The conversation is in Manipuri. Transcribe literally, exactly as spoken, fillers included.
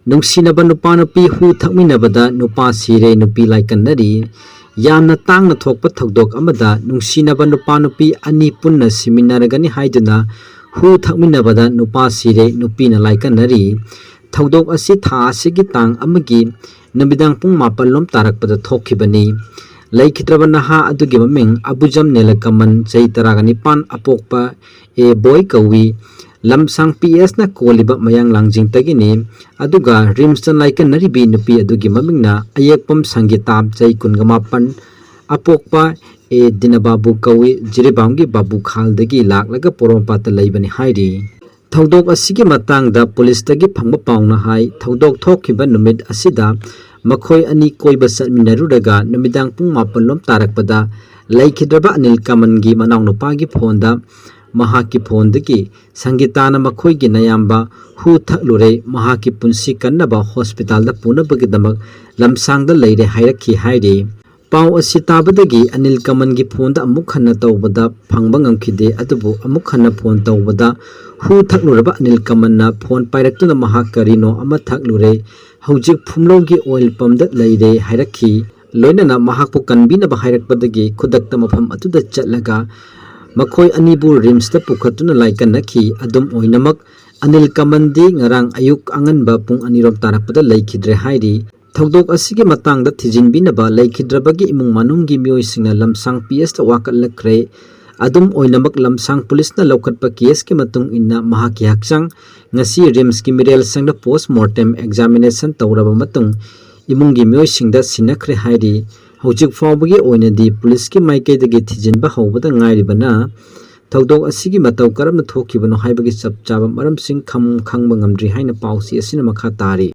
ꯅꯨꯡꯁꯤꯅꯕ ꯅꯨꯄꯥ ꯅꯨꯄꯤ ꯍꯨ ꯊꯛꯃꯤꯟꯅꯕꯗ ꯅꯨꯄꯥ ꯁꯤꯔꯦ, ꯅꯨꯄꯤ ꯂꯥꯏꯀꯟꯅꯔꯤ꯫ ꯌꯥꯝꯅ ꯇꯥꯡꯅ ꯊꯣꯛꯄ ꯊꯧꯗꯣꯛ ꯑꯃꯗ ꯅꯨꯡꯁꯤꯅꯕ ꯅꯨꯄꯥ ꯅꯨꯄꯤ ꯑꯅꯤ ꯄꯨꯟꯅ ꯁꯤꯃꯤꯟꯅꯔꯒꯅꯤ ꯍꯥꯏꯗꯨꯅ ꯍꯨ ꯊꯛꯃꯤꯟꯅꯕꯗ ꯅꯨꯄꯥ ꯁꯤꯔꯦ, ꯅꯨꯄꯤꯅ ꯂꯥꯏꯀꯟꯅꯔꯤ꯫ ꯊꯧꯗꯣꯛ ꯑꯁꯤ ꯊꯥ ꯑꯁꯤꯒꯤ ꯇꯥꯡ ꯑꯃꯒꯤ ꯅꯨꯃꯤꯗꯥꯡ ꯄꯨꯡ ꯃꯥꯄꯜ ꯂꯣꯝ ꯇꯥꯔꯛꯄꯗ ꯊꯣꯛꯈꯤꯕꯅꯤ꯫ ꯂꯩꯈꯤꯗ꯭ꯔꯕ ꯅꯍꯥ ꯑꯗꯨꯒꯤ ꯃꯃꯤꯡ ꯑꯕꯨꯖꯝ ꯅꯤꯂꯀꯃꯟ, ꯆꯍꯤ ꯇꯔꯥꯒ ꯅꯤꯄꯥꯟ, ꯑꯄꯣꯛꯄ ꯑꯦ ꯕꯣꯏ ꯀꯧꯏ꯫ ꯂꯝꯁꯥꯡ ꯄꯤ ꯑꯦꯁꯅ ꯀꯣꯜꯂꯤꯕ ꯃꯌꯥꯡ ꯂꯥꯡꯖꯤꯡꯗꯒꯤꯅꯤ꯫ ꯑꯗꯨꯒ ꯔꯤꯝꯁꯇ ꯂꯥꯏꯀꯟꯅꯔꯤꯕꯤ ꯅꯨꯄꯤ ꯑꯗꯨꯒꯤ ꯃꯃꯤꯡꯅ ꯑꯌꯦꯛꯄꯝ ꯁꯪꯒꯤꯇꯥ, ꯆꯍꯤ ꯀꯨꯟꯒ ꯃꯥꯄꯟ, ꯑꯄꯣꯛꯄ ꯑꯦ ꯗꯤꯅꯕꯥꯕꯨ ꯀꯧꯏ꯫ ꯖꯤꯔꯤꯕꯥꯝꯒꯤ ꯕꯥꯕꯨꯈꯥꯜꯗꯒꯤ ꯂꯥꯛꯂꯒ ꯄꯣꯔꯣꯝꯄꯥꯠꯇ ꯂꯩꯕꯅꯤ ꯍꯥꯏꯔꯤ꯫ ꯊꯧꯗꯣꯛ ꯑꯁꯤꯒꯤ ꯃꯇꯥꯡꯗ ꯄꯨꯂꯤꯁꯇꯒꯤ ꯐꯪꯕ ꯄꯥꯎꯅ ꯍꯥꯏ, ꯊꯧꯗꯣꯛ ꯊꯣꯛꯈꯤꯕ ꯅꯨꯃꯤꯠ ꯑꯁꯤꯗ ꯃꯈꯣꯏ ꯑꯅꯤ ꯀꯣꯏꯕ ꯆꯠꯃꯤꯟꯅꯔꯨꯔꯒ ꯅꯨꯃꯤꯗꯥꯡ ꯄꯨꯡ ꯃꯥꯄꯜ ꯂꯣꯝ ꯇꯥꯔꯛꯄꯗ ꯂꯩꯈꯤꯗ꯭ꯔꯕ ꯑꯅꯤꯜ ꯀꯃꯟꯒꯤ ꯃꯅꯥꯎꯅꯨꯄꯥꯒꯤ ꯐꯣꯟꯗ ꯃꯍꯥꯛꯀꯤ ꯐꯣꯟꯗꯒꯤ ꯁꯪꯒꯤꯇꯥꯅ ꯃꯈꯣꯏꯒꯤ ꯅꯌꯥꯝꯕ ꯍꯨ ꯊꯛꯂꯨꯔꯦ, ꯃꯍꯥꯛꯀꯤ ꯄꯨꯟꯁꯤ ꯀꯟꯅꯕ ꯍꯣꯁꯄꯤꯇꯥꯜꯗ ꯄꯨꯅꯕꯒꯤꯗꯃꯛ ꯂꯝꯁꯥꯡꯗ ꯂꯩꯔꯦ ꯍꯥꯏꯔꯛꯈꯤ ꯍꯥꯏꯔꯤ꯫ ꯄꯥꯎ ꯑꯁꯤ ꯇꯥꯕꯗꯒꯤ ꯑꯅꯤꯜ ꯀꯃꯟꯒꯤ ꯐꯣꯟꯗ ꯑꯃꯨꯛ ꯍꯟꯅ ꯇꯧꯕꯗ ꯐꯪꯕ ꯉꯝꯈꯤꯗꯦ, ꯑꯗꯨꯕꯨ ꯑꯃꯨꯛ ꯍꯟꯅ ꯐꯣꯟ ꯇꯧꯕꯗ ꯍꯨ ꯊꯛꯂꯨꯔꯕ ꯑꯅꯤꯜ ꯀꯃꯟꯅ ꯐꯣꯟ ꯄꯥꯏꯔꯛꯇꯨꯅ ꯃꯍꯥꯛ ꯀꯔꯤꯅꯣ ꯑꯃ ꯊꯛꯂꯨꯔꯦ, ꯍꯧꯖꯤꯛ ꯐꯨꯝꯂꯧꯒꯤ ꯑꯣꯏꯜ ꯄꯝꯗ ꯂꯩꯔꯦ ꯍꯥꯏꯔꯛꯈꯤ꯫ ꯂꯣꯏꯅꯅ ꯃꯍꯥꯛꯄꯨ ꯀꯟꯕꯤꯅꯕ ꯍꯥꯏꯔꯛꯄꯗꯒꯤ ꯈꯨꯗꯛꯇ ꯃꯐꯝ ꯑꯗꯨꯗ ꯆꯠꯂꯒ ꯃꯈꯣꯏ ꯑꯅꯤꯕꯨ ꯔꯤꯝꯁꯇ ꯄꯨꯈꯠꯇꯨꯅ ꯂꯥꯏꯀꯟꯅꯈꯤ꯫ ꯑꯗꯨꯝ ꯑꯣꯏꯅꯃꯛ ꯑꯅꯤꯜ ꯀꯃꯟꯗꯤ ꯉꯔꯥꯡ ꯑꯌꯨꯛ ꯑꯉꯟꯕ ꯄꯨꯡ ꯑꯅꯤꯔꯣꯝ ꯇꯥꯔꯛꯄꯗ ꯂꯩꯈꯤꯗ꯭ꯔꯦ ꯍꯥꯏꯔꯤ꯫ ꯊꯧꯗꯣꯛ ꯑꯁꯤꯒꯤ ꯃꯇꯥꯡꯗ ꯊꯤꯖꯤꯟꯕꯤꯅꯕ ꯂꯩꯈꯤꯗ꯭ꯔꯕꯒꯤ ꯏꯃꯨꯡ ꯃꯅꯨꯡꯒꯤ ꯃꯤꯑꯣꯏꯁꯤꯡꯅ ꯂꯝꯁꯥꯡ ꯄꯤ ꯑꯦꯁꯇ ꯋꯥꯀꯠꯂꯛꯈ꯭ꯔꯦ꯫ ꯑꯗꯨꯝ ꯑꯣꯏꯅꯃꯛ ꯂꯝꯁꯥꯡ ꯄꯨꯂꯤꯁꯅ ꯂꯧꯈꯠꯄ ꯀꯦꯁꯀꯤ ꯃꯇꯨꯡ ꯏꯟꯅ ꯃꯍꯥꯛꯀꯤ ꯍꯛꯆꯥꯡ ꯉꯁꯤ ꯔꯤꯝꯁꯀꯤ ꯃꯤꯔꯦꯜ ꯁꯪꯗ ꯄꯣꯁ ꯃꯣꯔꯇꯦꯝ ꯑꯦꯛꯖꯥꯃꯤꯅꯦꯁꯟ ꯇꯧꯔꯕ ꯃꯇꯨꯡ ꯏꯃꯨꯡꯒꯤ ꯃꯤꯑꯣꯏꯁꯤꯡꯗ ꯁꯤꯟꯅꯈ꯭ꯔꯦ ꯍꯥꯏꯔꯤ꯫ ꯍꯧꯖꯤꯛ ꯐꯥꯎꯕꯒꯤ ꯑꯣꯏꯅꯗꯤ ꯄꯨꯂꯤꯁꯀꯤ ꯃꯥꯏꯀꯩꯗꯒꯤ ꯊꯤꯖꯤꯟꯕ ꯍꯧꯕꯗ ꯉꯥꯏꯔꯤꯕꯅ ꯊꯧꯗꯣꯛ ꯑꯁꯤꯒꯤ ꯃꯇꯧ ꯀꯔꯝꯅ ꯊꯣꯛꯈꯤꯕꯅꯣ ꯍꯥꯏꯕꯒꯤ ꯆꯞ ꯆꯥꯕ ꯃꯔꯝꯁꯤꯡ ꯈꯪ-, ꯈꯪꯕ ꯉꯝꯗ꯭ꯔꯤ ꯍꯥꯏꯅ ꯄꯥꯎꯆꯦ ꯑꯁꯤꯅ ꯃꯈꯥ ꯇꯥꯔꯤ꯫